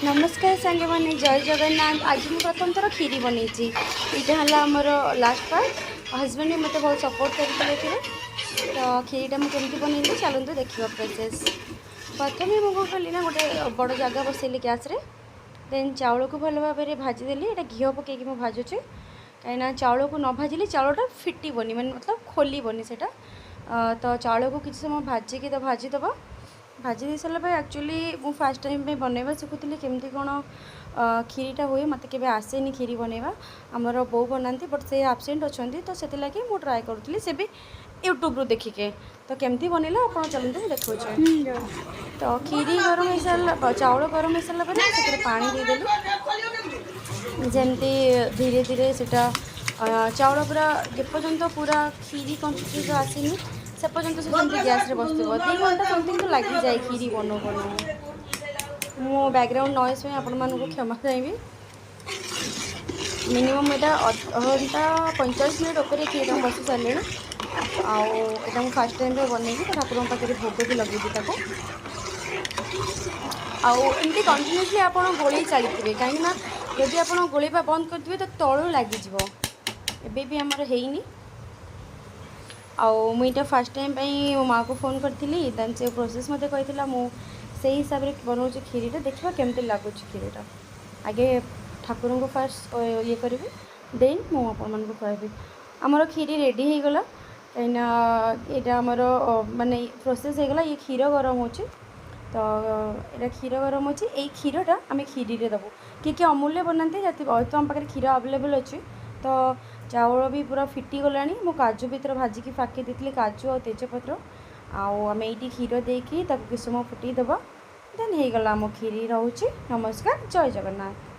ନମସ୍କାର ସାଙ୍ଗମାନେ, ଜୟ ଜଗନ୍ନାଥ। ଆଜି ମୁଁ ପ୍ରଥମ ଥର କ୍ଷୀରି ବନେଇଛି। ଏଇଟା ହେଲା ଆମର ଲାଷ୍ଟ ପାର୍ଟ। ହଜବେଣ୍ଡ ବି ମୋତେ ବହୁତ ସପୋର୍ଟ କରିଥିଲେ ଏଥିରେ। ତ କ୍ଷୀରିଟା ମୁଁ କେମିତି ବନେଇଲି, ଚାଲନ୍ତୁ ଦେଖିବା ପ୍ରୋସେସ୍। ପ୍ରଥମେ ମୁଁ କ'ଣ କଲି ନା, ଗୋଟେ ବଡ଼ ଜାଗା ବସେଇଲି ଗ୍ୟାସ୍ରେ। ଦେନ୍ ଚାଉଳକୁ ଭଲ ଭାବରେ ଭାଜିଦେଲି। ଏଇଟା ଘିଅ ପକାଇକି ମୁଁ ଭାଜୁଛି, କାହିଁକିନା ଚାଉଳକୁ ନ ଭାଜିଲେ ଚାଉଳଟା ଫିଟିବନି, ମାନେ ମତଲବ ଖୋଲିବନି ସେଇଟା। ତ ଚାଉଳକୁ କିଛି ସମୟ ଭାଜିକି ତ ଭାଜିଦେବ। ଭାଜି ଦେଇ ସାରିଲା ପରେ, ଆକ୍ଚୁଆଲି ମୁଁ ଫାର୍ଷ୍ଟ ଟାଇମ୍ ପାଇଁ ବନେଇବା ଶିଖୁଥିଲି, କେମିତି କ'ଣ କ୍ଷୀରିଟା ହୁଏ। ମୋତେ କେବେ ଆସେନି କ୍ଷୀରି ବନେଇବା। ଆମର ବୋଉ ବନାନ୍ତି, ବଟ୍ ସେ ଆବସେଣ୍ଟ ଅଛନ୍ତି, ତ ସେଥିଲାଗି ମୁଁ ଟ୍ରାଏ କରୁଥିଲି, ସେ ବି ୟୁଟ୍ୟୁବରୁ ଦେଖିକି। ତ କେମିତି ବନେଇଲା ଆପଣ ଚାଲନ୍ତୁ, ମୁଁ ଦେଖାଉଛି। ତ କ୍ଷୀରି ଗରମ ହେଇସାରିଲା, ଚାଉଳ ଗରମ ହେଇସାରିଲା ପରେ ସେଥିରେ ପାଣି ଦେଇଦେଲି। ଯେମିତି ଧୀରେ ଧୀରେ ସେଇଟା ଚାଉଳ ପୁରା ଯେପର୍ଯ୍ୟନ୍ତ ପୁରା କ୍ଷୀରି କନସିଷ୍ଟେନ୍ସି ଆସିନି, ସେ ପର୍ଯ୍ୟନ୍ତ ସେ ସେମିତି ଗ୍ୟାସ୍ରେ ବସିଥିବ। 2 ଘଣ୍ଟା ସମଥିଙ୍ଗ ତ ଲାଗିଯାଏ କ୍ଷୀରି ବନଉ ବନଉ। ମୁଁ ବ୍ୟାକଗ୍ରାଉଣ୍ଡ ନଏଜ୍ ପାଇଁ ଆପଣମାନଙ୍କୁ କ୍ଷମା ଚାହିଁବି। ମିନିମମ୍ ଏଇଟା ଅଧଘଣ୍ଟା 45 ମିନିଟ୍ ଉପରେ କ୍ଷୀରିଟା ମୁଁ ବସି ସାରିଲିଣି। ଆଉ ଏଇଟା ମୁଁ ଫାର୍ଷ୍ଟ ଟାଇମ୍ରେ ବନେଇକି ତ ଠାକୁରଙ୍କ ପାଖରେ ଭୋଗ ବି ଲଗେଇବି ତାକୁ। ଆଉ ଏମିତି କଣ୍ଟିନ୍ୟୁଅସଲି ଆପଣ ଗୋଳେଇ ଚାଲିଥିବେ, କାହିଁକିନା ଯଦି ଆପଣ ଗୋଳେଇବା ବନ୍ଦ କରିଦେବେ ତ ତଳୁ ଲାଗିଯିବ। ଏବେ ବି ଆମର ହେଇନି। ଆଉ ମୁଁ ଏଇଟା ଫାର୍ଷ୍ଟ ଟାଇମ୍ ପାଇଁ ମୋ ମାଆକୁ ଫୋନ୍ କରିଥିଲି। ଦେନ୍ ସେ ପ୍ରୋସେସ୍ ମୋତେ କହିଥିଲା, ମୁଁ ସେଇ ହିସାବରେ ବନଉଛି କ୍ଷୀରିଟା। ଦେଖିବା କେମିତି ଲାଗୁଛି କ୍ଷୀରିଟା। ଆଗେ ଠାକୁରଙ୍କୁ ଫାର୍ଷ୍ଟ ଇଏ କରିବି, ଦେନ୍ ମୁଁ ଆପଣମାନଙ୍କୁ କହିବି। ଆମର କ୍ଷୀରି ରେଡ଼ି ହେଇଗଲା, କାହିଁକିନା ଏଇଟା ଆମର ମାନେ ପ୍ରୋସେସ୍ ହେଇଗଲା। ଇଏ କ୍ଷୀର ଗରମ ହେଉଛି, ତ ଏଇଟା କ୍ଷୀର ଗରମ ହେଉଛି। ଏଇ କ୍ଷୀରଟା ଆମେ କ୍ଷୀରିରେ ଦେବୁ। କିଏ କିଏ ଅମୁଲରେ ବନାନ୍ତି। ଯଦି ତ ଆମ ପାଖରେ କ୍ଷୀର ଆଭେଲେବଲ୍ ଅଛି। ତ ଚାଉଳ ବି ପୁରା ଫିଟିଗଲାଣି। ମୁଁ କାଜୁ ଭିତରେ ଭାଜିକି ଫାକି ଦେଇଥିଲି, କାଜୁ ଆଉ ତେଜପତ୍ର। ଆଉ ଆମେ ଏଇଠି କ୍ଷୀର ଦେଇକି ତାକୁ କିଛି ସମୟ ଫୁଟେଇ ଦେବା। ଦେନ୍ ହେଇଗଲା ଆମ କ୍ଷୀରି। ରହୁଛି, ନମସ୍କାର, ଜୟ ଜଗନ୍ନାଥ।